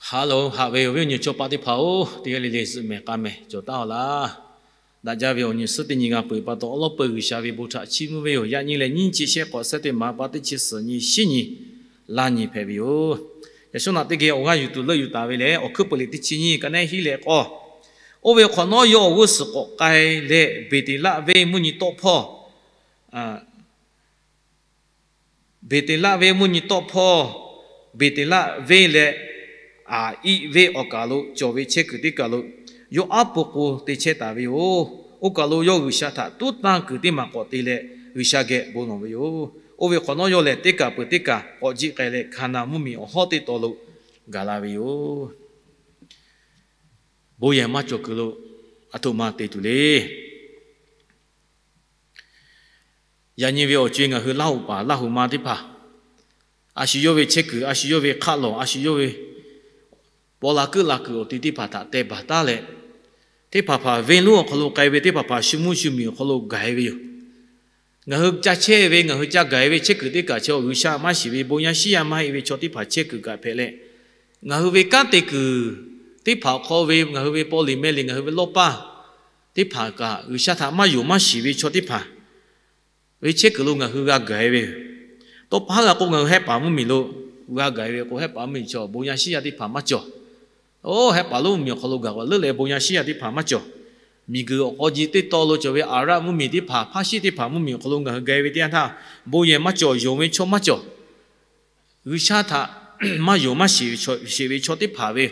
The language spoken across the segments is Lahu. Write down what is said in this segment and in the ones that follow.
Hello, haꞈ ve awˬ viˉ awˬ nyi chaw paˆ teˇ hpaˍ-oˬ, teˇ g'aˇ le le zuhꞈ mehˍ k'a mehˍ cawˬ taˍ-aw laˇ. Daꞈ jaˇ ve awˬ nyi suhˉ teˇ nyi g'a peuˬ pa taw, awˉ lawˉ peu G'uiˬsha ve bon htaꞈ chiˇ mvuh ve yoˬ. Yaꞈ nyi lehˬ, nyiˇ chi shehˆ k'awꞈ shehˆ teˇ ma pa teˇ chi suhˍ nyi shinˉ nyi laˇ nyi hpehꞈ ve yoˬ. Yaꞈ shawˉ naꞈ teˇ geh awˬ g'aˇ yuˬ tuˬ leuˆ yuˬ taˍ ve lehˬ, Awˬ hkuiˉ peuˬ liꞈ teˇ chi nyiˇ ka neˉ hiˉ leh k'awˇ, oˇ ve hk'awꞈ nawˉ yawˇ awˬ g'uˇ suhˍ k'awꞈ k'ai leh, Beˍteˍlaˆ venˇ mvuhˇ nyi tawˆ hpawˇ, Beˍteˍlaˆ venˇ mvuhˇ nyi tawˆ hpawˇ, Beˍteˍlaˆ venˇ leh Aˍiˆ venˇ awˬ kaˬ lo cawˬ ve chehˇ kuiˬ teˇ kaˬ lo yawˇ aˉ po k'o te chehˇ taˍ ve yoˬ. Oˇ kaˬ lo yawˇ G'uiˬsha htaꞈ tuˉ tanˇ kuiˬ teˇ maˬ k'awꞈ te leh, G'uiˬsha geh bon lawˬ ve yoˬ. Oˇ ve hk'awꞈ nawˉ yawˇ lehˬ, teˇ kaˬ peuˬ teˇ kaˬ k'awꞈ jiˆ k'ai leh, Hkaˍnanˍ mvuhˇmiˬ awˬ hawˉ teˇ taw lo gaˬ la ve yoˬ. Bon yehˬ maˇ cawˬ kuiˬ lo aˬ htoꞈ ma te tuˬ le. Yaꞈ nyi ve awˬ co-e ngaˬ hui Laˇ hoꞈ paˍ Laˇ hoꞈ ma teˇ hpaˍ, a shu yawˇ ve chehˇ kuiˬ, a shu yawˇ ve hk'aˆ lawˬ, a shu yawˇ ve paw la kuˆ la kuiˬ awˬ ti teˇ hpaˍ htaꞈ teh baˬ taˉ leh, teˇ hpaˍ hpaˍ venˇ lonˉ awˬ hk'aw lo k'ai ve, teˇ hpaˍ hpaˍ shu mvuhˇ shu miˬ awˬ hk'aw lo gaˬ-e ve yoˬ. Ngaˬ hui ca chehˇ ve, ngaˬ hui ca gaˬ-e ve chehˇ kuiˬ teˇ kaˬ chi G'uiˬsha maˇ shiˍ ve, bon yaˇ shiˉ yaˇ maˇ heˆ ve chaw teˇ hpaˍ chehˇ kuiˬ kaꞈ hpehꞈ leh, ngaˬ hui ve kanˉ te kuiˬ teˇ hpaˍ awˬ hk'aw ve ngaˬ hui ve paw liꞈ meh liꞈ, ngaˬ hui ve lawˇ paˇ teˇ hpaˍ kaꞈ G'uiˬsha htaꞈ maˇ yonˍ maˇ shiˍ ve chaw teˇ hpaˍ ve chehˇ kuiˬ lo ngaˬ hui g'a gaˬ-e ve yoˬ. Tawˇ pa haˉ g'a k'o, ngaˬ hui Hehˉ paˍ mvuhˇmiˬ lo g'a gaˬ-e ve k'o, Hehˉ paˍ mvuhˇmiˬ chaw bon yaˇ shiˉ yaˇ teˇ hpaˍ maˇ cawˬ. Oˇ, Hehˉ paˍ lonˉ mvuhˇmiˬ awˬ hk'aw lo gaˬ k'o, leuˉ leh bon yaˇ shiˉ yaˇ teˇ hpaˍ maˇ cawˬ. Miˬguiˬ awˬ k'aw ji teˇ taw lo cawˬ ve Aˍraˆ mvuhˇmiˬ teˇ hpaˍ, Hpaˇshiˆ teˇ hpaˍ mvuhˇmiˬ awˬ hk'aw lo ngaˬ hui gaˬ-e ve teˇ yanˇ htaˇ, bon yehˬ maˇ cawˬ, yonˍ ve chaw maˇ cawˬ. G'uiˬsha htaꞈ maˇ yonˍ maˇ shiˍ ve chaw, shiˍ ve chaw teˇ hpaˍ ve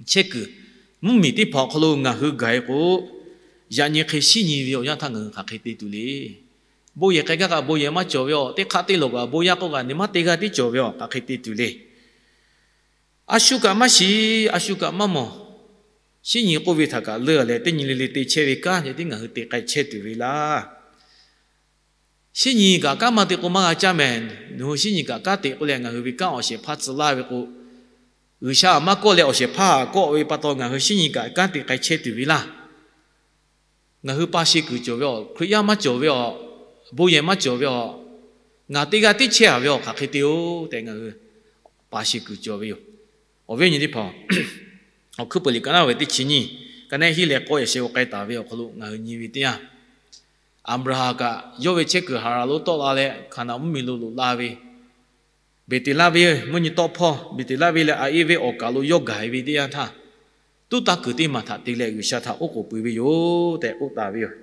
chehˇ kuiˬ, mvuhˇmiˬ teˇ hpaˍ awˬ hk'aw lo ngaˬ hui gaˬ-e k'o, yaꞈ nyi hk'e shinˉ nyi ve awˬ yanˇ htaˇ ngaˬ hui hk'aˬ hk'e te tuˬ le. Bon yehˬ k'ai gaˇ kaꞈ bon yehˬ maˇ cawˬ ve aˬ, teˇ hk'aˆ teˇ lawˬ kaꞈ bon yaˇ k'oˆ kaꞈ nyi maˇ te g'aˇ tiˉ cawˬ ve aˬ, hk'aˬ hk'e te tuˬ le. A shu kaꞈ maˇ shiˍ, a shu kaꞈ maˇ mawˬ. Shinˉ nyi k'oˆ ve htaꞈ kaꞈ leuˆ leh, teˇ nyi le le te chehˇ ve kanˉ nyi tiˉ ngaˬ hui te k'ai chehˇ tuˬ ve laˇ. Shinˉ nyi kaꞈ kanˉ maˇ te k'o maˇ g'a caˇ mehˍ. Nawˬ hui shinˉ nyi kaꞈ kanˉ te k'oˆ leh, ngaˬ hui ve kanˉ awˬ shehˍ hpaˇ tcuh laˇ ve k'o, G'uiˬsha maˇ kawˆ leh awˬ shehˍ hpaˇ kawˆ ve pa taw ngaˬ hui shinˉ nyi kaꞈ kanˉ te k'ai chehˇ tuˬ ve laˇ. Ngaˬ hui pa sheˍ kuiˬ cawˬ ve aˬ, Hkriꞈ yaˇ maˇ cawˬ ve aˬ, bon yehˬ maˇ cawˬ ve aˬ, ngaˬ teˇ g'aˇ tiˉ chehˇ a ve aˬ, hk'aˬ hk'e te-oˬ tehꞈ ngaˬ hui pa sheˍ kuiˬ cawˬ ve yoˬ. Awˬ viˉ awˬ nyi teˇ hpaˍ, Awˬ hkuiˉ peuˬ liꞈ ka naˉ ve teˇ chi nyiˇ, ka neˉ hiˉ leh k'awˇ yaꞈ sheh k'ai taˍ ve awˬ hk'aw lo ngaˬ hui nyi ve teˇ yanˇ, Aˍbraˍhanˍ kaꞈ yawˇ ve chehˇ kuiˬ Haˍranˍ lo tawˆ la leh, Hkaˍnanˍ mvuhˇmiˬ lo loꞈ la ve, Beˍteˍlaˆ venˇ mvuhˇ nyi tawˆ hpawˇ, Beˍteˍlaˆ venˇ leh Aˍiˆ venˇ awˬ kaˬ lo yawˇ gaˬ-e ve teˇ yanˇ htaˇ, tuˉ tanˇ kuiˬ teˇ maˬ htaꞈ te leh G'uiˬsha htaꞈ oˉ k'oˍ pui ve yoˬ tehꞈ k'oˆ taˍ ve yoˬ.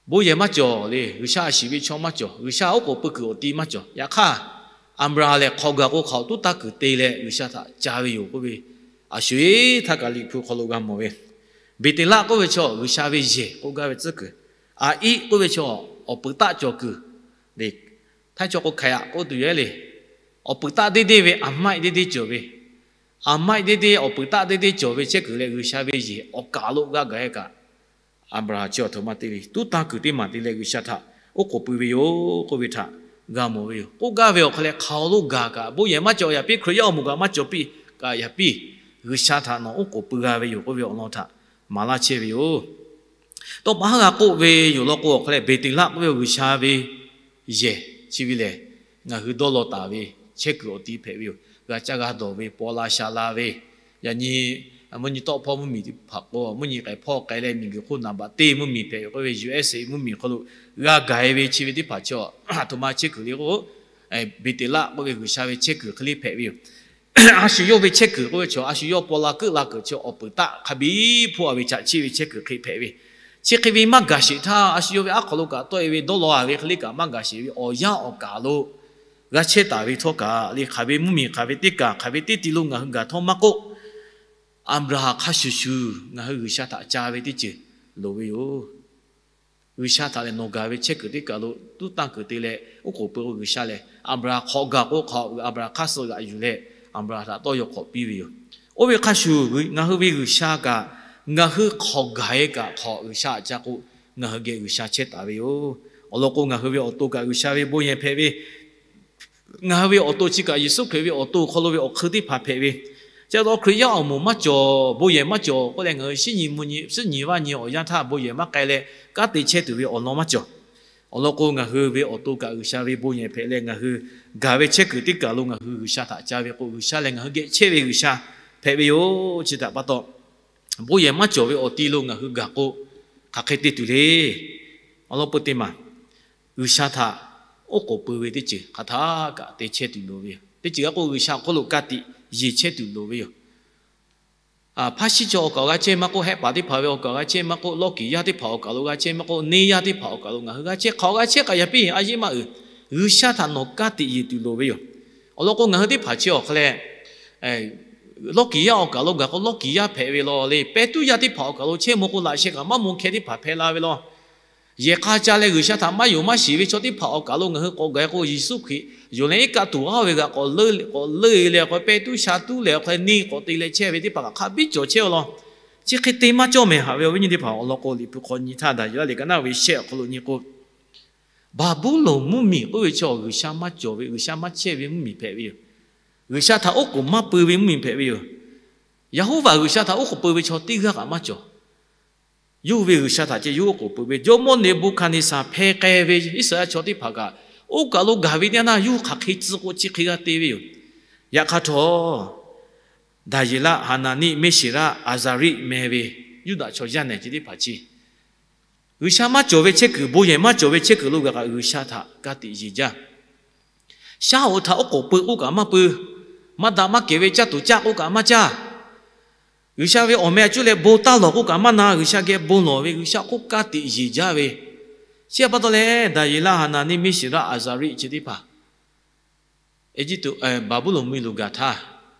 Bon yehˬ maˇ cawˬ le, G'uiˬsha a shiˍ ve chaw maˇ cawˬ, G'uiˬsha oˉ k'oˍ pui kuiˬ awˬ ti maˇ cawˬ. Yaꞈ hk'aˇ, Aˍbraˍhanˍ lehˬ hk'awꞈ gaˬ k'o hk'aoˍ tuˉ tanˇ kuiˬ te leh G'uiˬsha htaꞈ ca ve yoˬ k'oˆ ve, a shu-eˬ htaˇ kaꞈ Liꞈ hpu hk'aw lo g'a mawˬ ve. Beˍteˍlaˆ k'oˆ ve chaw G'uiˬsha ve yehˬ k'oˆ gaˇ ve tcuhˉ kuiˬ, Aˍiˆ k'oˆ ve chaw awˬ puiˍ taˆ cawˬ kuiˬ le. Htaiˇ chaw k'o hkaiˍ aꞈ k'oˆ tuˬ yoˬ le. Awˬ puiˍ taˆ deˇ deˇ ve, aˍmaˆ deˇ deˇ cawˬ ve, aˍmaˆ deˇ deˇ awˬ puiˍ taˆ deˇ deˇ cawˬ ve chehˇ kuiˬ leh G'uiˬsha ve yehˬ awˬ kaˬ lo g'a gaˬ-e kaꞈ, Aˍbraˍhanˍ chi awˬ htoꞈ ma te ve, tuˉ tanˇ kuiˬ teˇ maˬ te leh G'uiˬsha htaꞈ oˉ k'oˍ pui ve yoˬ k'oˆ ve htaꞈ g'a mawˬ ve yoˬ. K'oˆ gaˇ ve awˬ hk'aw leh hk'aoˍ lo gaˬ kaꞈ bon yehˬ maˇ cawˬ, yaꞈ piˇ Hkriꞈ yaˇ awˬ moˍ kaꞈ maˇ cawˬ piˇ kaꞈ, yaꞈ piˇ G'uiˬsha htaꞈ nawˬ oˉ k'oˍ pui g'a ve yoˬ k'oˆ ve awˬ lawn htaꞈ maˍ laˇ chehˇ ve yoˬ. Tawˇ pa haˉ g'a k'oˆ ve yoˬ law k'o, awˬ hk'aw leh Beˍteˍlaˆ k'oˆ ve G'uiˬsha ve yehˬ chi ve lehˬ, ngaˬ hui dawˇ law taˍ ve chehˇ kuiˬ awˬ ti hpehꞈ ve yoˬ. G'a caˇ g'a dawˬ ve, paw la sha la ve, yaꞈ nyi mvuhˇ nyi tawˆ hpawˇ mvuhˇmiˬ teˇ hpaˍ k'o, mvuhˇ nyi k'ai hpawˇ k'ai leh miˬguiˬ hk'oˆ naˍ baꞈ teˇ mvuhˇmiˬ hpehꞈ ve k'oˆ ve, U S A mvuhˇmiˬ hk'aw lo g'a gaˬ-e ve chi ve teˇ hpaˍ chi, aˬ htoꞈ ma chehˇ kuiˬ le k'o, Beˍteˍlaˆ k'oˆ ve G'uiˬsha ve chehˇ kuiˬ hk'e le hpehꞈ ve yoˬ. A shu yawˇ ve chehˇ kuiˬ k'oˆ ve chaw, a shu yawˇ paw la kuˆ la kuiˬ chi awˬ puiˍ taˆ hk'a biˇ hpoˆ a ve chaꞈ chiˆ ve chehˇ kuiˬ hk'e hpehꞈ ve. Chi hk'e ve maˇ gaˬ sheˍ htaˇ, a shu yawˇ ve aˉ hk'aw lo kaꞈ tawˆ-e ve dawˇ law a ve hk'e le kaꞈ maˇ gaˬ sheˍ ve awˬ yanˇ awˬ kaˬ lo g'a chehˇ taˍ ve htawˇ kaꞈ le, hk'aˬ ve mvuhˇmiˬ hk'aˬ ve teˇ kaˬ hk'aˬ ve teˇ ti lo ngaˬ hui gaˬ htawˇ maˇ k'oˆ, Aˍbraˍhanˍ hk'a shuˍ shuˍ ngaˬ hui G'uiˬsha htaꞈ ca ve teˇ ceuˬ loˍ ve yoˬ. G'uiˬsha htaꞈ lehˬ nawˬ gaˬ ve chehˇ kuiˬ teˇ kaˬ lo tuˉ tanˇ kuiˬ te leh oˉ k'oˍ pui k'o, G'uiˬsha lehˬ Aˍbraˍhanˍ hk'awꞈ gaˬ k'o hk'aoˍ Aˍbraˍhanˍ hk'aˇ suh g'aꞈ yuˬ leh Aˍbraˍhanˍ htaꞈ tawˇ yaw hk'awꞈ piˇ ve yoˬ. Oˇ ve hk'a shuˍ ngaˬ hui ve G'uiˬsha kaꞈ, ngaˬ hui hk'awꞈ gaˬ-e kaꞈ hk'aoˍ G'uiˬsha htaꞈ ca k'o, ngaˬ hui geh G'uiˬsha chehˇ taˍ ve yoˬ. Awˬ lawn k'o, ngaˬ hui ve awˬ to kaꞈ G'uiˬsha ve bon yehˬ hpehꞈ ve, ngaˬ hui ve awˬ to chi kaꞈ Yeˍsuˆ Hkriꞈ ve awˬ to awˬ hk'aw lo ve awˬ hk'eun teˇ hpaˍ hpehꞈ ve. Chi pa taw Hkriꞈ yaˇ awˬ moˍ maˇ cawˬ, bon yehˬ maˇ cawˬ k'oˆ leh ngaˬ hui shinˉ nyi mvuhˇ nyi, shinˉ nyi vaˇ nyi awˬ yanˇ htaˇ bon yehˬ maˇ k'ai leh kanˉ te chehˇ tuˬ ve awˬ lawn maˇ cawˬ. Awˬ lawn k'o, ngaˬ hui ve awˬ to kaꞈ G'uiˬsha ve bon yehˬ hpehꞈ leh, ngaˬ hui gaˬ ve chehˇ kuiˬ teˇ kaˬ lo ngaˬ hui G'uiˬsha htaꞈ ca ve k'o, G'uiˬsha lehˬ ngaˬ hui geh chehˇ ve G'uiˬsha hpehꞈ ve yoˬ. Chi htaꞈ pa taw, bon yehˬ maˇ cawˬ ve awˬ ti lo ngaˬ hui gaˬ k'o, hk'aˬ hk'e te tuˬ le. Awˬ lawn peu teˇ maˬ, G'uiˬsha htaꞈ oˉ k'oˍ pui ve teˇ ceuˬ hk'aˬ htaˇ kaꞈ te chehˇ tuˬ loˍ ve yoˬ. Teˇ ceuˬ g'a k'o, G'uiˬsha awˬ hk'oˆ lo ka tiꞈ yeˬ chehˇ tuˬ loˍ ve yoˬ. Hpaˇ shiˉ chaw awˬ kaˍ g'a chehˇ maˇ k'oˆ, hehˆ paˍ teˇ hpaˍ ve awˬ kaˍ g'a chehˇ maˇ k'oˆ, lawˇ kiˍ yaˇ teˇ hpaˍ awˬ kaˍ lo g'a chehˇ maˇ k'oˆ, neˇ yaˇ teˇ hpaˍ awˬ kaˍ lo ngaˬ hui g'a chehˇ, hk'aˬ g'a chehˇ k'aꞈ yaꞈ piˇ a yeˇ maˇ uiˍ. G'uiˬsha htaꞈ nawˬ ka tiꞈ yeˬ tuˬ loˍ ve yoˬ. Awˬ lawn k'o, ngaˬ hui teˇ hpaˍ chi awˬ hk'a leh, lawˇ kiˍ yaˇ awˬ kaˍ lo gaˬ k'o, lawˇ kiˍ yaˇ hpehꞈ ve law le, pehˇ tuˉ yaˇ teˇ hpaˍ awˬ kaˍ lo chehˇ maˇ k'oˆ, laꞈ sheh kaꞈ maˇ maw hkeh teˇ hpaˍ hpehꞈ la ve law. Yehˬ hk'a ca leh G'uiˬsha htaꞈ maˇ yonˍ maˇ shiˍ ve chaw teˇ hpaˍ awˬ kaˍ lo ngaˬ hui k'awꞈ gaˬ k'o, Yeˍsuˆ Hkriꞈ yonˍ leh iˉ kaˆ tuˬ g'aˇ ve g'a k'awꞈ leuˆ, k'awꞈ leuˆ e leh k'awꞈ pehˇ tuˉ sha tuˉ leh awˬ hk'a neˇ k'awꞈ te leh chehˇ ve teˇ hpaˍ kaꞈ hk'a biˇ cawˬ chehˇ a law. Chi hk'e te maˇ cawˇ mehˍ haꞈ ve awˬ viˉ nyi teˇ hpaˍ, awˬ lawn k'o, Liꞈ hpu hk'aw nyi htaˇ Daˍyeˍlaˆ liꞈ ka naˉ ve shehˆ awˬ hk'aw lo nyi k'o, Baˍbuˍlonˍ mvuhˇmiˬ k'oˆ ve chaw G'uiˬsha maˇ cawˬ ve, G'uiˬsha maˇ chehˇ ve mvuhˇmiˬ hpehꞈ ve yoˬ. G'uiˬsha htaꞈ oˉ k'oˍ maˇ pui ve mvuhˇmiˬ hpehꞈ ve yoˬ. Yaˍhoˍvaˍ G'uiˬsha htaꞈ oˉ k'oˍ pui ve chaw teˇ g'aˇ kaꞈ maˇ cawˬ. Yawˇ hui ve G'uiˬsha htaꞈ ceh yawˇ oˉ k'oˍ peuˬ ve, jawˇmawˇ Neˍbuˆhkaˍneˍsaˍ hpeh k'ai ve Iˉsaˍreˍlaˆ chaw teˇ hpaˍ kaꞈ, oˇ kaˬ lo gaˬ ve teˇ yanˇ naˇ yawˇ hui hk'aˬ hk'e tcuh k'o chi hk'e g'a te ve yoˬ. Yaꞈ hk'aˇ htawˇ, Daˍyeˍlaˆ, Haˍnaˍniˆ, Meˇseˍraˆ, Aˍzaˍriˆ meh ve Yuˇdaꞈ chaw yaˇ nehˬ chi teˇ hpaˍ chi G'uiˬsha maˇ cawˬ ve chehˇ kuiˬ, bon yehˬ maˇ cawˬ ve chehˇ kuiˬ lo gaˬ kaꞈ G'uiˬsha htaꞈ ka tiꞈ yeˬ jaˇ. Shaˉ hoꞈ htaꞈ oˉ k'oˍ pui k'oˆ kaꞈ maˇ pui, maˇ daꞈ maˇ kehˬ ve caˇ tuˬ caˇ k'oˆ kaꞈ maˇ caˇ. G'uiˬsha ve awˬ meh a cuˇ leh bon taˇ lawˬ k'oˆ kaꞈ maˇ na, G'uiˬsha geh bon lawˬ ve, G'uiˬsha hk'oˆ ka tiꞈ yeˬ jaˇ ve. Chi htaꞈ pa taw leh, Daˍyeˍlaˆ, Haˍnaˍniˆ, Meˇseˍraˆ, Aˍzaˍriˆ chi teˇ hpaˍ Eˇjiˇtuꞈ, Baˍbuˍlonˍ mvuhˇmiˬ lo gaˬ htaˇ,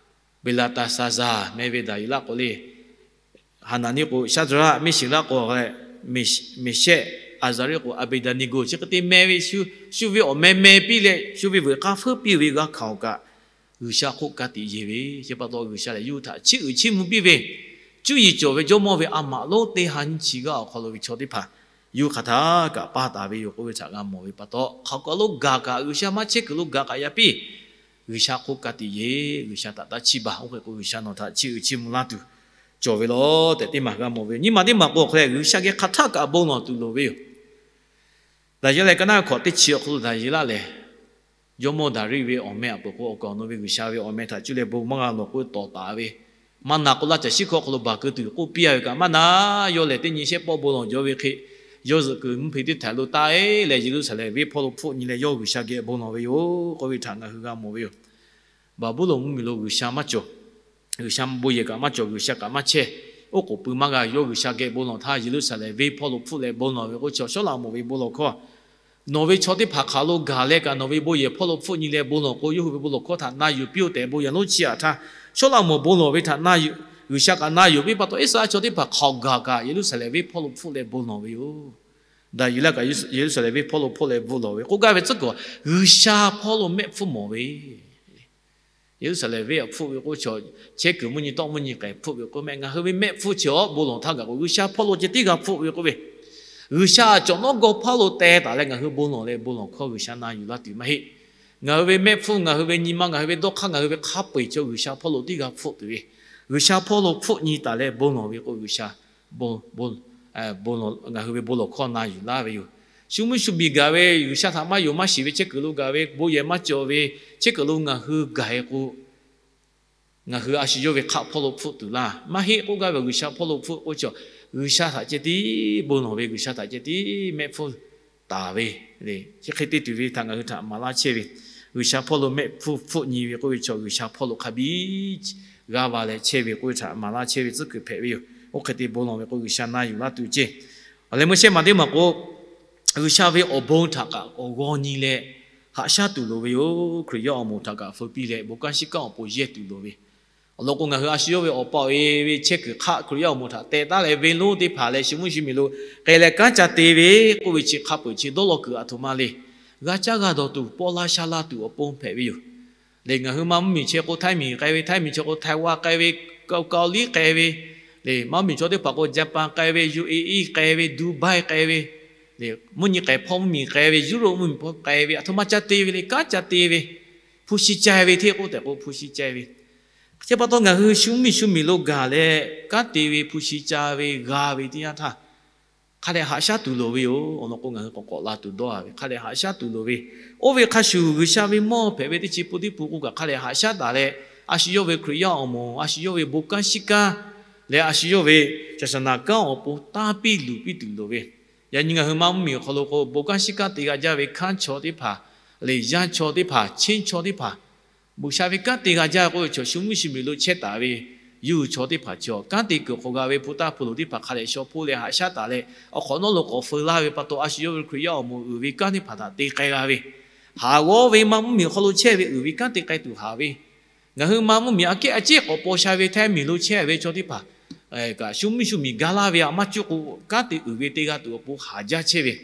Beˍlaˍtaˍsaˍzaˍ meh ve Daˍyeˍlaˆ k'o le, Haˍnaˍniˆ k'o Shaˍdraˆ, Meˇseˍraˆ k'o Meˍshehˆ, Aˍzaˍriˆ k'o Aˍbeˍdaˍneˍgoˍ chi hk'e te meh ve, shu ve awˬ meh meh piˇ leh shu ve veuꞈ k'aˇ feuˉ piˇ ve g'a hkanˍ awˬ kaꞈ, G'uiˬsha hk'oˆ ka tiꞈ yeˬ ve. Chi pa taw G'uiˬsha lehˬ yawˇ hui htaꞈ chiˇ uiˍ chiˇ mvuh piˇ ve, cuˇ yiˍ cawˬ ve jawˇmawˇ ve a maꞈ lonˉ teˇ ha nyiˇ chi g'aˇ awˬ hk'aw lo ve chaw teˇ hpaˍ yawˇ hui hk'aˬ htaˇ kaꞈ paˇ taˍ ve yoˬ k'oˆ ve htaꞈ g'a mawˬ ve pa taw, hk'aˬ kaˬ lo gaˬ kaꞈ G'uiˬsha maˇ chehˇ kuiˬ lo gaˬ kaꞈ yaꞈ piˇ, G'uiˬsha hk'oˆ ka tiꞈ yeˬ, G'uiˬsha htaꞈ taˇ chiˇ baˬ. Oˇ hk'e k'o G'uiˬsha nawˬ htaꞈ chiˇ uiˍ chiˇ mvuh laˇ tuˬ cawˬ ve law tehꞈ teˇ maˬ g'a mawˬ ve yoˬ. Nyiˇ maˬ teˇ maˬ k'o hk'e leh G'uiˬsha geh hk'aˬ htaˇ kaꞈ bon lawˬ tuˬ loˍ ve yoˬ. Daˍyeˍlaˆ leh ka naˉ hkawꞈ teˇ chi awˬ hk'aw lo Daˍyeˍlaˆ lehˬ, jawˇmawˇ Daˍriˆ ve awˬ meh a peuˬ k'o awˬ kaˍ awˬ nu ve G'uiˬsha ve awˬ meh htaꞈ cuˇ leh bon maˇ g'a lawˬ k'oˆ tawˍ taˍ ve, maˇ na k'o laˇ caˬ shiˉ hkawˇ hk'aw lo baˬ keu tuˬ k'oˆ piˇ a ve kaꞈ maˇ na. Yawˇ lehˬ teˇ nyi shehˆ pawˆ bon lawˬ jaw ve hk'e, yawˇ zuhꞈ kuiˬ mvuhˇ hpe teˇ htaiˍ lo taˆ e leh Yeˍruˆsaˍlehnˍ venˇ hpawˇ lo hpfuhˆ nyi leh yawˇ G'uiˬsha geh bon lawˬ ve yoˬ k'oˆ ve htaꞈ ngaˬ hui g'a mawˬ ve yoˬ. Baˍbuˍlonˍ mvuhˇmiˬ lo G'uiˬsha maˇ cawˬ. G'uiˬsha bon yehˬ kaꞈ maˇ cawˬ, G'uiˬsha kaꞈ maˇ chehˇ. Oˉ k'oˍ pui maˇ g'a, yawˇ G'uiˬsha geh bon lawˬ htaˇ Yeˍruˆsaˍlehnˍ venˇ hpawˇ lo hpfuhˆ leh bon lawˬ ve k'oˆ chi Sawˉlaꞈmonˍ ve bon lawˬ hkawˇ, nawˬ ve chaw teˇ hpaˍ hk'aˬ lo gaˬ leh kaꞈ nawˬ ve bon yehˬ hpawˇ lo hpfuhˆ nyi leh bon lawˬ k'o, yawˇ hui ve bon lawˬ hkawˇ htaꞈ na yuˬ piˇ-oˆ tehꞈ bon yehˬ lonˉ chi aꞈ htaˇ, Sawˉlaꞈmonˍ bon lawˬ ve htaꞈ na yuˬ, G'uiˬsha kaꞈ na yuˬ piˇ pa taw, Iˉsaˍreˍlaˆ chaw teˇ hpaˍ hk'aˬ gaˬ kaꞈ Yeˍruˆsaˍlehnˍ venˇ hpawˇ lo hpfuhˆ leh bon lawˬ ve yoˬ. Daˍyeˍlaˆ kaꞈ Yeˍruˆsaˍlehnˍ venˇ hpawˇ lo hpfuhˆ leh bon lawˬ ve k'oˆ gaˇ ve tcuhˉ kuiˬ, G'uiˬsha hpawˇ lo mehˆ hpfuhˇ mawˬ ve Yeˍruˆsaˍlehnˍ venˇ hpfuhˆ ve k'oˆ chi, chehˇ kuiˬ mvuhˇ nyi tawˆ mvuhˇ nyi k'ai hpfuhˆ ve k'oˆ meh, ngaˬ hui ve mehˆ hpfuhˇ chi awˬ bon lawˬ htaˇ gaˬ k'o, G'uiˬsha hpawˇ lo ceh tiˉ g'a hpfuhˆ ve k'oˆ ve, G'uiˬsha cawˬ nawˉ gawˇ hpaˇ lo teh taˍ leh ngaˬ hui bon lawˬ leh bon lawˬ hkawˇ G'uiˬsha na yuˬ laˇ tuˬ maˇ heˆ. Ngaˬ hui ve mehˆ hpfuhˇ, ngaˬ hui ve nyi ma, ngaˬ hui ve dawˇ hk'aˇ, ngaˬ hui ve hk'a peu-eˬ chaw G'uiˬsha hpawˇ lo tiˉ g'a hpfuhˆ tuˬ ve, G'uiˬsha hpawˇ lo hpfuhˆ nyi taˍ leh bon lawˬ ve k'o, G'uiˬsha ngaˬ hui ve bon lawˬ hkawˇ na yuˬ laˇ ve yoˬ. Shu mvuhˇ shu miˬ gaˬ ve, G'uiˬsha htaꞈ maˇ yonˍ maˇ shiˍ ve chehˇ kuiˬ lo gaˬ ve, bon yehˬ maˇ cawˬ ve chehˇ kuiˬ lo ngaˬ hui gaˬ e k'o, ngaˬ hui a shu yawˇ ve hk'aˆ hpawˇ lo hpfuhˆ tuˬ laˇ maˇ heˆ k'oˆ gaˇ ve, G'uiˬsha hpawˇ lo hpfuhˆ k'oˆ chi, G'uiˬsha htaꞈ ceh tiˉ bon lawˬ ve, G'uiˬsha htaꞈ ceh tiˉ mehˆ hpfuhˇ taˍ ve le. Chi hk'e te tuˬ ve htaꞈ ngaˬ hui htaꞈ maˍ laˇ chehˇ ve, G'uiˬsha hpawˇ lo mehˆ hpfuhˇ hpfuhˆ nyi ve k'oˆ ve chi, G'uiˬsha hpawˇ lo hk'a biˇ g'aˇ va leh chehˇ ve k'oˆ ve htaꞈ maˍ laˇ chehˇ ve tcuhˉ kuiˬ hpehꞈ ve yoˬ. Oˇ hk'e te bon lawˬ ve k'o, G'uiˬsha na yuˬ laˇ tuˬ ceˇ. Awˬ leh meuˇ shehˆ maˬ teˇ maˬ k'o, G'uiˬsha ve awˬ bon htaꞈ kaꞈ awˬ g'aw nyi leh haꞈ shaˉ tuˬ loˍ ve yoˬ. Hkriꞈ yaˇ awˬ moˍ htaꞈ kaꞈ feu piˇ leh bon kanˉ shiˉ kanˉ awˬ pon yehˇ tuˬ loˍ ve, awˬ lawn k'o, ngaˬ hui a shu yawˇ ve awˬ pa awˬ e ve chehˇ kuiˬ hk'aˆ Hkriꞈ yaˇ awˬ moˍ htaꞈ teh taˉ leh venˇ lonˉ teˇ hpaˍ leh shu mvuhˇ shu miˬ lo k'ai leh kanˉ ca te ve k'oˆ ve chi hk'a peu-eˬ chi dawˇ law kuiˬ aˬ htoꞈ ma le. G'a caˇ g'a dawˬ tuˬ, paw la sha la tuˬ awˬ pon hpehꞈ ve yoˬ. Lehˬ, ngaˬ hui maˇ mvuhˇmiˬ chehˇ k'o Htaiˇ miˬ k'ai ve, Htaiˇ miˬ chehˇ k'o Htaiˇ wa k'ai ve, Kaw, Kaw liˉ k'ai ve, lehˬ, maˇ mvuhˇmiˬ chaw teˇ hpaˍ k'o Jaˍpaˍ k'ai ve, U A E k'ai ve, Dubai k'ai ve, lehˬ, mvuhˇ nyi k'ai hpawˇ mvuhˇmiˬ k'ai ve, Europe mvuhˇmiˬ hpawˇ k'ai ve, aˬ htoꞈ ma ca te ve le, kanˉ ca te ve, hpu shi ca ve hteˇ k'oˆ tehꞈ k'o hpu shi ca ve. Chi pa taw ngaˬ hui shu mvuhˇmiˬ shu miˬ lo gaˬ leh kanˉ te ve, hpu shi ca ve, g'a ve teˇ yanˇ htaˇ, hk'a dehꞈ haꞈ shaˉ tuˬ loˍ ve yoˬ. Awˬ lawn k'o, ngaˬ hui k'awꞈ k'awꞈ la tuˬ dawˇ a ve, hk'a dehꞈ haꞈ shaˉ tuˬ loˍ ve. Oˇ ve hk'a shuˍ, G'uiˬsha ve mawˇ hpehꞈ ve teˇ chi pun teˇ pun k'o kaꞈ hk'a dehꞈ haꞈ shaˉ taˍ leh, a shu yawˇ ve Hkriꞈ yaˇ awˬ moˍ, a shu yawˇ ve bon kanˉ shiˉ kanˉ leh a shu yawˇ ve shaˍ shaˍ naˍ kanˉ awˬ pon tanˇ piˇ luˬ piˇ tuˬ loˍ ve. Yaꞈ nyi ngaˬ hui maˇ mvuhˇmiˬ awˬ hk'aw lo k'o, bon kanˉ shiˉ kanˉ te g'a jaˇ ve hkanˉ chaw teˇ hpaˍ, leh yanˇ chaw teˇ hpaˍ, cheˇ chaw teˇ hpaˍ, G'uiˬsha ve kanˉ te g'a jaˇ k'oˆ ve chaw shu mvuhˇ shu miˬ lo chehˇ taˍ ve yuˇ hui chaw teˇ hpaˍ, chaw kanˉ te kuiˬ hk'aw g'a ve hpu taˇ hpu loˍ teˇ hpaˍ hk'a dehꞈ shaw hpoˆ leh haꞈ shaˉ taˍ leh, awˬ hk'awꞈ nawˉ lo k'awꞈ feu laˇ ve pa taw, a shu yawˇ ve Hkriꞈ yaˇ awˬ moˍ uiˍ ve kanˉ teˇ hpaˍ htaꞈ te k'ai g'a ve, haˍ g'awˇ ve maˇ mvuhˇmiˬ awˬ hk'aw lo chehˇ ve uiˍ ve kanˉ te k'ai tuˬ haˍ ve, ngaˬ hui maˇ mvuhˇmiˬ aꞈ kehˉ aꞈ ceˉ k'awꞈ paw sha ve htehˇ miˬ lo chehˇ ve chaw teˇ hpaˍ kaꞈ, shu mvuhˇ shu miˬ ga laˇ ve aꞈ maˇ cuˇ k'o, kanˉ te uiˍ ve te g'a tuˬ awˬ pon haˍ jaˇ chehˇ ve.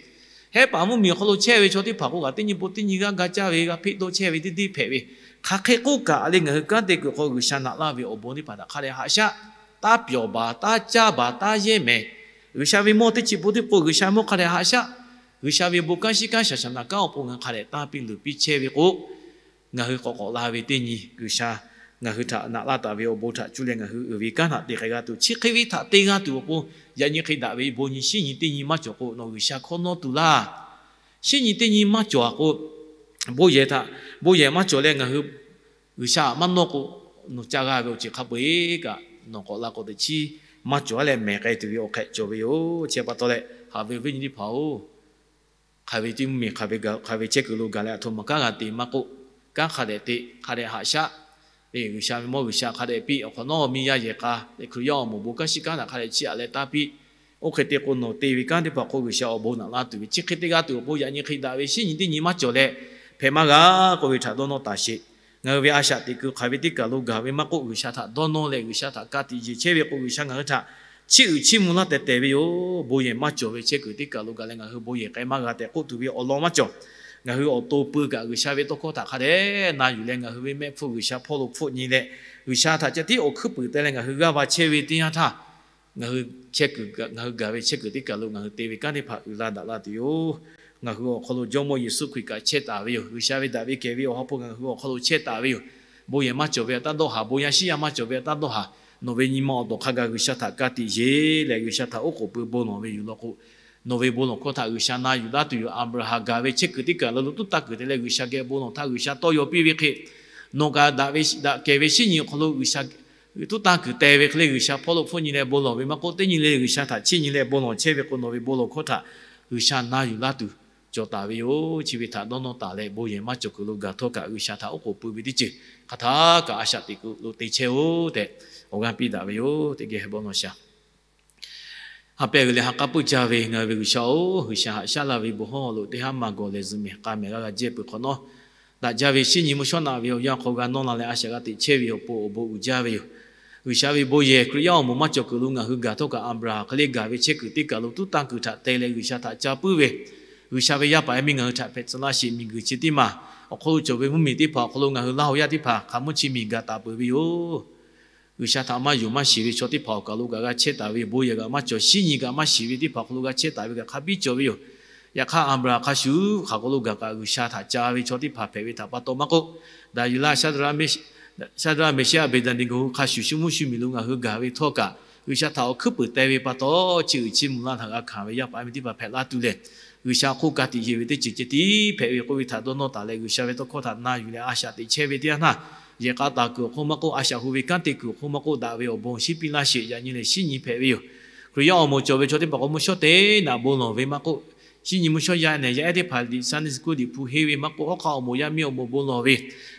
Hehˉ paˍ mvuhˇmiˬ awˬ hk'aw lo chehˇ ve chaw teˇ hpaˍ k'o kaꞈ, teˇ nyi pon teˇ nyi g'aˇ ga caˇ ve g'a hpeˆ dawˇ chehˇ ve teˇ deˇ hpehꞈ ve, hk'aˬ hk'e k'oˆ kaꞈ le, ngaˬ hui kanˉ te kuiˬ hk'aw G'uiˬsha naꞈ laˇ ve awˬ bon teˇ hpaˍ htaꞈ hk'a dehꞈ haꞈ shaˉ, taˇ pyawˬ baˬ, taˇ caˇ baˬ, taˇ yehˇ mehˍ. G'uiˬsha ve mawˇ teˇ chi pun teˇ pun G'uiˬsha mawˇ hk'a dehꞈ haꞈ shaˉ, G'uiˬsha ve bon kanˉ shiˉ kanˉ shaˍ shaˍ naˍ kanˉ awˬ pon ngaˬ hui hk'a dehꞈ tanˇ piˇ luˬ piˇ chehˇ ve k'o, ngaˬ hui k'awꞈ k'awꞈ la ve teˇ nyi G'uiˬsha ngaˬ hui htaꞈ naꞈ laˇ taˍ ve awˬ bon htaꞈ cuˇ leh ngaˬ hui uiˍ ve kanˉ htaꞈ te k'ai g'a tuˬ, chi hk'e ve htaꞈ te g'a tuˬ awˬ pon, yaꞈ nyi hk'e daꞈ ve bon nyi shinˉ nyi teˇ nyi maˇ cawˬ k'o, nawˬ G'uiˬsha hkawˇ nawˇ tuˬ laˇ. Shinˉ nyi teˇ nyi maˇ cawˬ a k'o, bon yehˬ htaꞈ, bon yehˬ maˇ cawˬ leh ngaˬ hui G'uiˬsha aꞈ maˇ nawˇ k'o, nawˬ ca g'a ve awˬ ceuˬ hk'a peu-eˬ kaꞈ nawˬ k'awꞈ la k'o teꞈ chiˉ maˇ cawˬ a leh mehˬ k'ai tuˬ ve awˬ hk'ehꞈ cawˬ ve yoˬ. Chi pa taw leh, haꞈ ve awˬ viˉ nyi teˇ hpaˍ-oˬ, hk'aˬ ve teˇ mvuhˇmiˬ hk'aˬ ve chehˇ kuiˬ lo gaˬ leh aˬ htoꞈ ma kanˉ g'a te maˇ k'oˆ, kanˉ hk'a dehꞈ te, hk'a dehꞈ haꞈ shaˉ. G'uiˬsha ve mawˇ G'uiˬsha hk'a dehꞈ piˇ, awˬ hk'awꞈ nawˉ miˇ yaˇ yehˬ k'a leh Hkriꞈ yaˇ awˬ moˍ bon kanˉ shiˉ kanˉ htaꞈ hk'a dehꞈ chiˇ aꞈ leh taˇ piˇ. Oˇ hk'e te k'o, nawˬ te ve kanˉ teˇ hpaˍ hk'oˆ G'uiˬsha awˬ bon naꞈ laˇ tuˬ ve, chi hk'e te g'a tuˬ awˬ pon yaꞈ nyi hk'e daꞈ ve shinˉ nyi teˇ nyi maˇ cawˬ leh hpehꞈ maˇ g'a k'oˆ ve htaꞈ dawˇ nawˇ taˍ sheˍ. Ngaˬ hui ve a shaꞈ teꞈ kuiˬ hk'aˬ ve teˇ kaˬ lo gaˬ ve maˇ k'oˆ, G'uiˬsha htaꞈ dawˇ nawˇ leh G'uiˬsha htaꞈ ka tiꞈ yeˬ chehˇ ve k'o, G'uiˬsha ngaˬ hui htaꞈ chiˇ uiˍ chiˇ mvuh laˇ tehˬ tehˬ ve yoˬ. Bon yehˬ maˇ cawˬ ve chehˇ kuiˬ teˇ kaˬ lo gaˬ leh ngaˬ hui bon yehˬ k'ai maˇ g'a tehꞈ k'oˆ tuˬ ve awˬ lawn maˇ cawˬ. Ngaˬ hui awˬ to pui kaꞈ G'uiˬsha ve tawˇ hkawˇ htaꞈ hk'a dehꞈ na yuˬ leh, ngaˬ hui ve mehˆ hpfuhˇ G'uiˬsha hpawˇ lo hpfuhˆ nyi leh, G'uiˬsha htaꞈ ceh tiˉ awˬ hkuiˉ puiˍ teh leh ngaˬ hui g'aˇ va chehˇ ve teˇ yanˇ htaˇ, ngaˬ hui chehˇ kuiˬ, ngaˬ hui gaˬ ve chehˇ kuiˬ teˇ kaˬ lo ngaˬ hui te ve kanˉ teˇ hpaˍ uiˍ la daꞈ la tuˬ yoˬ. Ngaˬ hui awˬ hk'aw lo Jawˇmawˇ Yeˍsuˆ Hkriꞈ kaꞈ chehˇ taˍ ve yoˬ. G'uiˬsha ve daꞈ ve kehˬ ve awˬ ha hpu ngaˬ hui awˬ hk'aw lo chehˇ taˍ ve yoˬ. Bon yehˬ maˇ cawˬ ve htaꞈ taˇ dawˇ haˍ, bon yaˇ shiˉ yaˇ maˇ cawˬ ve htaꞈ taˇ dawˇ haˍ. Nawˬ ve nyi ma awˬ tawˍ hk'a gaˬ G'uiˬsha htaꞈ ka tiꞈ yeˬ leh G'uiˬsha htaꞈ oˉ k'oˍ pui bon lawˬ ve yoˬ law k'o, nawˬ ve bon lawˬ hkawˇ htaꞈ G'uiˬsha na yuˬ laˇ tuˬ yoˬ. Aˍbraˍhanˍ gaˬ ve chehˇ kuiˬ teˇ kaˬ lo tuˉ tanˇ kuiˬ te leh G'uiˬsha geh bon lawˬ htaˇ G'uiˬsha tawˇ yaw piˇ ve hk'e, nawˬ kaꞈ daꞈ kehˬ ve shinˉ nyi awˬ hk'aw lo G'uiˬsha tuˉ tanˇ kuiˬ teh ve hk'e le G'uiˬsha hpawˇ lo hpfuhˆ nyi leh bon lawˬ ve maˇ k'oˆ, teˇ nyi le G'uiˬsha htaꞈ chiˇ nyi leh bon lawˬ chehˇ ve k'o, nawˬ ve bon lawˬ hkawˇ htaꞈ G'uiˬsha na yuˬ laˇ tuˬ cawˬ taˍ ve yoˬ. Chi ve htaꞈ dawˇ nawˇ taˍ leh, bon yehˬ maˇ cawˬ kuiˬ lo gaˬ htawˇ kaꞈ G'uiˬsha htaꞈ oˉ k'oˍ pui ve teˇ ceuˬ hk'aˬ htaˇ kaꞈ a shaꞈ teꞈ kuiˬ lo te chehˇ-oˆ tehꞈ awˬ g'aˇ piˇ daꞈ ve yoˬ. Teˇ geh bon lawˬ shaˍ. Ha pehˇ ve leh ha k'aˉ puiˉ jaˇ ve ngaˬ hui ve G'uiˬsha-oˬ, G'uiˬsha haꞈ shaˉ laˇ ve bon hawˉ lo teˇ haˉ maˇ gawˬ leh zuhꞈ mehˍ k'a mehˍ g'a g'a jehˇ peuˬ hk'awꞈ nawˉ, daꞈ jaˇ ve shinˉ nyi mvuhˇ shawˉ naꞈ ve awˬ yanˇ hk'aw g'a nawˇ la leh a shaꞈ g'a teꞈ chehˇ ve awˬ pon awˬ bon uiˍ jaˇ ve yoˬ. G'uiˬsha ve bon yehˬ Hkriꞈ yaˇ awˬ moˍ maˇ cawˬ kuiˬ lo ngaˬ hui gaˬ htawˇ kaꞈ Aˍbraˍhanˍ hk'e le gaˬ ve chehˇ kuiˬ teˇ kaˬ lo tuˉ tanˇ kuiˬ htaꞈ te leh G'uiˬsha htaꞈ ca puiˉ ve, G'uiˬsha ve yaˇ paˍ yaˇ miˇ ngaˬ hui htaꞈ hpehꞈ tcuh laˇ sheˍ. Miˬguiˬ chi tiˉ maˬ awˬ hk'aw lo cawˬ ve mvuhˇmiˬ teˇ hpaˍ awˬ hk'aw lo ngaˬ hui Laˇ huˍ yaˇ teˇ hpaˍ hk'a mvuhˇ chi miˬ gaˬ taˍ peuˬ ve yoˬ. G'uiˬsha htaꞈ maˇ yonˍ maˇ shiˍ ve chaw teˇ hpaˍ awˬ kaˬ lo kaꞈ g'a chehˇ taˍ ve, bon yehˬ kaꞈ maˇ cawˬ, shinˉ nyi kaꞈ maˇ shiˍ ve teˇ hpaˍ awˬ hk'aw lo g'a chehˇ taˍ ve kaꞈ hk'a biˇ cawˬ ve yoˬ. Yaꞈ hk'aˇ Aˍbraˍhanˍ hk'a shuˍ hk'aˬ k'aw lo gaˬ kaꞈ G'uiˬsha htaꞈ ca ve chaw teˇ hpaˍ hpehꞈ ve htaꞈ pa taw maˇ k'oˆ, Daˍyeˍlaˆ, Shaˍdraˆ, Meˍshaˆ, Aˍbeˍdeˍneˍgoˍ hk'a shuˍ shu mvuhˇ shu miˬ lo ngaˬ hui gaˬ ve htawˇ kaꞈ, G'uiˬsha htaꞈ awˬ hkuiˉ puiˍ teh ve pa taw, chi uiˍ chi mvuh laˇ htaꞈ g'a hkanˍ ve yaˇ paˍ yaˇ miˇ teˇ hpaˍ hpehꞈ laˇ tuˬ lehˬ, G'uiˬsha hk'oˆ ka tiꞈ yeˬ ve teˇ ceuˬ ceh tiˉ hpehꞈ ve k'oˆ ve htaꞈ dawˇ nawˇ taˍ leh, G'uiˬsha ve tawˇ hkawˇ htaꞈ na yuˬ leh a shaꞈ teꞈ chehˇ ve teˇ yanˇ htaˇ, yehˬ k'a taˍ kuiˬ awˬ hk'oˆ maˇ k'oˆ, a shaꞈ hu ve kanˉ te kuiˬ awˬ hk'oˆ maˇ k'oˆ, daꞈ ve awˬ bon shinˉ piˇ laˇ sheˍ. Yaꞈ nyi lehˬ shinˉ nyi hpehꞈ ve yoˬ. Hkriꞈ yaˇ awˬ moˍ cawˬ ve chaw teˇ hpaˍ k'o mvuhˇ shawˉ teˇ naꞈ bon lawˬ ve maˇ k'oˆ, shinˉ nyi mvuhˇ shawˉ yaˇ nehˬ yaˇ ehˉ teˇ hpaˍ liꞈ Sunday school liꞈ hpu henˇ ve maˇ k'oˆ, hawˉ hk'aˆ awˬ moˍ yaˇ miˇ awˬ moˍ bon lawˬ ve,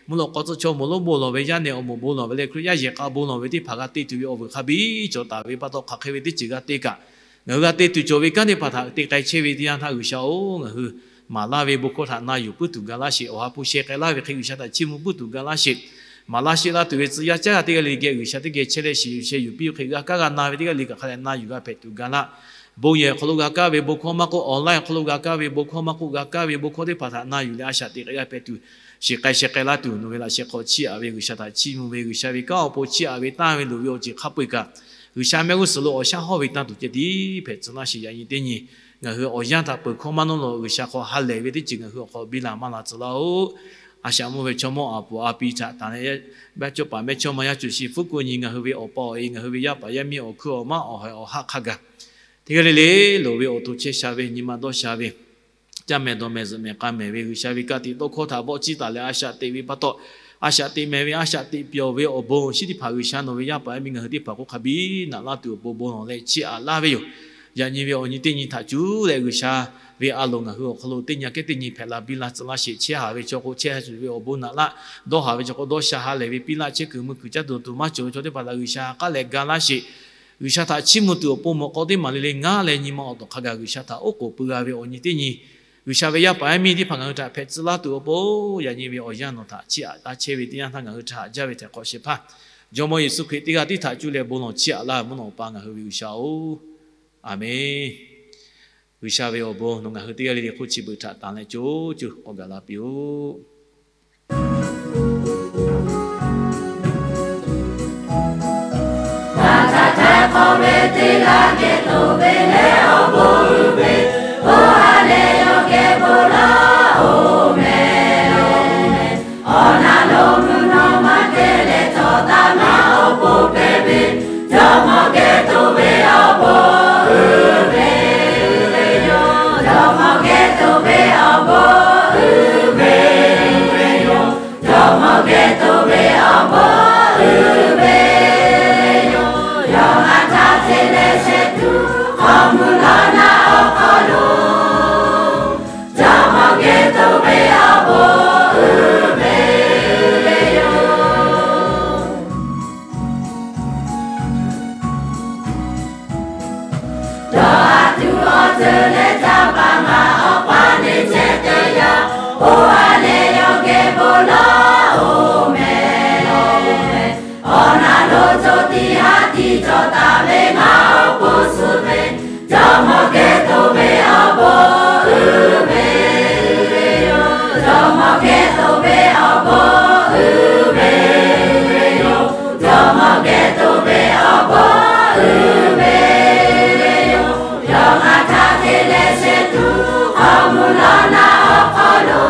mvuhˇ lawꞈ k'aw tcuh chaw moˍ lonˉ bon lawˬ ve, yaˇ nehˬ awˬ moˍ bon lawˬ ve leh Hkriꞈ yaˇ yehˬ k'a bon lawˬ ve teˇ hpaˍ g'a te tuˬ ve awˬ vuiˬ hk'a biˇ cawˬ taˍ ve pa taw, hk'aˬ hk'e ve teˇ ceuˬ g'a te kaꞈ, ngaˬ hui g'a te tuˬ cawˬ ve kanˉ teˇ hpaˍ htaꞈ te k'ai chehˇ ve teˇ yanˇ htaˇ, G'uiˬsha-oˬ, ngaˬ hui maˍ laˇ ve bon hkawˇ htaꞈ na yuˬ puiˉ tuˬ ga laˇ sheˍ. Awˬ ha hpu sheh k'ai laˇ ve hk'e G'uiˬsha htaꞈ chiˇ mvuh puiˉ tuˬ ga laˇ sheˍ. Maˍ laˇ sheˆ laˇ tuˬ ve tcuh yaˇ caˉ g'a teˇ g'aˇ le geh G'uiˬsha teˇ geh chehˇ leh shiˍ yuˬ sheh yuˬ piˇ ve hk'e g'a kaˇ g'a na ve teˇ g'aˇ le kaꞈ hk'a dehꞈ na yuˬ g'a hpehꞈ tuˬ ga laˇ. Bon yehˬ awˬ hk'aw lo g'a kaˇ ve bon hkawˇ maˇ k'oˆ, online awˬ hk'aw lo g'a kaˇ ve bon hkawˇ maˇ k'oˆ, g'a kaˇ ve bon hkawˇ teˇ hpaˍ htaꞈ na yuˬ leh a shaꞈ teꞈ k'ai g'a hpehꞈ tuˬ, shiˍ k'ai sheh k'ai laˇ tuˬ, nawˬ ve laꞈ sheh hk'aw chiˇ aꞈ ve G'uiˬsha htaꞈ chiˇ mvuh ve, G'uiˬsha ve kanˉ awˬ pon chiˇ aꞈ ve tanˇ ve loˍ ve awˬ ceuˬ hk'a peu-eˬ kaꞈ, G'uiˬsha mehˆ g'uˇ suhˍ lo awˬ shaˉ hawˇ ve tanˇ tuˬ ceh tiˉ hpehꞈ tcuh laˇ sheˍ. Yaꞈ nyi teˇ nyi ngaˬ hui awˬ yanˇ htaꞈ peuˬ hkawˇ maˇ nawˉ law, G'uiˬsha hk'aw ha lehˬ ve teˇ ceuˬ ngaˬ hui awˬ hk'aw biˇ la maˇ la tcuh laˇ-oˆ. A shaꞈ mvuh ve chaw mawˇ aˬ puˍ a pi htaꞈ tanˬ leh, baˆ cawˇ paˍ mehˇ chawˇ ma yaˇ cuˬ shi fuˉ kuˆ nyi ngaˬ hui ve awˬ pa awˬ e, ngaˬ hui ve yaˇ paˍ yaˇ miˇ awˬ hkuiˉ awˬ maˉ awˬ haiˬ awˬ haˆ hk'a gaˬ Teˇ g'aˇ le le loˍ ve awˬ to chehˇ sha ve, nyi ma dawˇ sha ve, caˇ mehˍ dawˬ mehˍ zuhꞈ mehˍ k'a mehˍ ve G'uiˬsha ve ka tiꞈ tawˇ hkawˇ htaꞈ vawˆ ciˇ taˍ leh a shaꞈ teꞈ ve pa taw, a shaꞈ teꞈ mehˍ ve a shaꞈ teꞈ pyawˬ ve awˬ bon chi teˇ hpaˍ G'uiˬsha nawˬ ve yaˇ paˍ yaˇ miˇ ngaˬ hui teˇ hpaˍ hk'oˆ hk'a biˇ naꞈ laˇ tuˬ awˬ pon bon lawˬ leh chiˇ aꞈ laˇ ve yoˬ. Yaꞈ nyi ve awˬ nyi teˇ nyi htaꞈ cuˇ leh G'uiˬsha ve a loˍ ngaˬ hui awˬ hk'aw lo teˇ nyi aꞈ kehˉ teˇ nyi hpehꞈ la biˇ laˇ tcuh laˇ sheˍ. Chehˇ haˍ ve chaw k'o chehˇ haˍ ve awˬ bon naꞈ laˇ, dawˇ haˍ ve chaw k'o dawˇ sha ha lehˬ ve piˇ laˇ, chehˇ kuiˬ mui kuiˬ caˉ tuˬ tuˬ maˇ cawˬ ve chaw teˇ hpaˍ htaꞈ G'uiˬsha k'aˉ leh ga laˇ sheˍ. G'uiˬsha htaꞈ chiˇ mvuh tuˬ awˬ pon mawꞈ k'aw teˇ maˬ le le ngaˉ leh nyi ma awˬ tawˍ hk'a gaˬ G'uiˬsha htaꞈ oˉ k'oˍ pui g'a ve awˬ nyi teˇ nyi G'uiˬsha ve yaˇ paˍ yaˇ miˇ teˇ hpaˍ ngaˬ hui htaꞈ hpehꞈ tcuh laˇ tuˬ awˬ pon, yaꞈ nyi ve awˬ yanˇ nawˬ htaꞈ chiˇ aꞈ taˇ chehˇ ve teˇ yanˇ htaˇ ngaˬ hui htaꞈ haꞈ jaˇ ve htehꞈ hk'awꞈ shehˍ hpaˇ Jawˇmawˇ Yeˍsuˆ Hkriꞈ teˇ g'aˇ tiˉ htaꞈ cuˇ leh bon lawˬ chiˇ aꞈ laˇ ve mvuhˇ naw Awˬ pa ngaˬ hui ve G'uiˬsha-oˬ, Aˍmenˇ. G'uiˬsha ve awˬ bon nawˬ ngaˬ hui teˇ g'aˇ le le hk'oˆ chi beuꞈ htaꞈ tanˍ leh co cuˇ k'awꞈ gaˬ la piˇ-oˆ. Ngaˬ htaꞈ htaiˍ hk'awꞈ ve teˇ g'aˇ geh toꞈ ve leh awˬ bon uiˍ ve, oˇ ha lehˬ yawˇ geh bon laˇ-oˬ mehˍ. Awˬ naˍ lo mvuhˇ naw ma te leh cawˬ taˍ ve awˬ pon hpehꞈ ve, Jawˇmawˇ geh toꞈ ve awˬ bon uiˍ ve yoˬ. Jawˇmawˇ geh toꞈ ve awˬ bon uiˍ ve yoˬ. Jawˇmawˇ geh toꞈ ve awˬ bon uiˍ ve yoˬ. Yawˇ ngaˬ htaꞈ te leh shehˍ tuˬ hk'aw mvuh laˇ naˆ awˬ hk'aw lo, Jawˇmawˇ geh toꞈ ve awˬ bon uiˍ ve yoˬ. Dawˇ haˍ tuˬ awˬ ceuˬ leh caˇ paˍ ngaˬ awˬ paˇ neˇ chehˇ teˇ yanˇ, oˇ ha lehˬ yawˇ geh bon laˇ-oˬ mehˍ. Awˬ naˍ lo co tiꞈ ha tiꞈ cawˬ taˍ ve ngaˬ awˬ pon suh ve, Jawˇmawˇ geh toꞈ ve awˬ bon uiˍ ve yoˬ. Jawˇmawˇ geh toꞈ ve awˬ bon uiˍ ve yoˬ. Jawˇmawˇ geh toꞈ ve awˬ bon uiˍ ve yoˬ. Yawˇ ngaˬ htaꞈ te leh shehˍ tuˬ hk'aw mvuh laˇ naˆ awˬ hk'aw lo,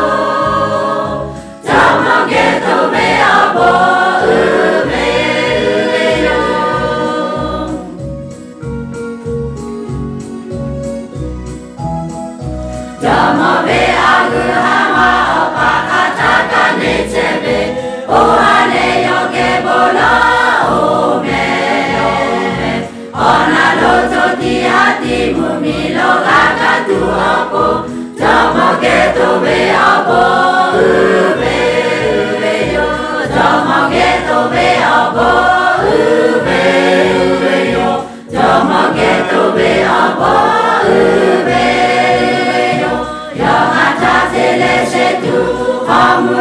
Jawˇmawˇ geh toꞈ ve awˬ bon uiˍ ve yoˬ. Jawˇmawˇ ve a g'uiˬ ha ma Awˬ pa hk'a htaˇ kaꞈ neˇ chehˇ ve, oˇ ha lehˬ yawˇ geh bon laˇ-oˬ mehˍ. Awˬ naˍ lo co tiꞈ ha tiꞈ mvuhˇmiˬ lo g'a kaˇ tuˬ awˬ pon, Jawˇmawˇ geh toꞈ ve awˬ bon uiˍ ve yoˬ. Jawˇmawˇ geh toꞈ ve awˬ bon uiˍ ve yoˬ. Jawˇmawˇ geh toꞈ ve awˬ bon uiˍ ve yoˬ. Yawˇ ngaˬ htaꞈ te leh shehˍ tuˬ hk'aw mvuh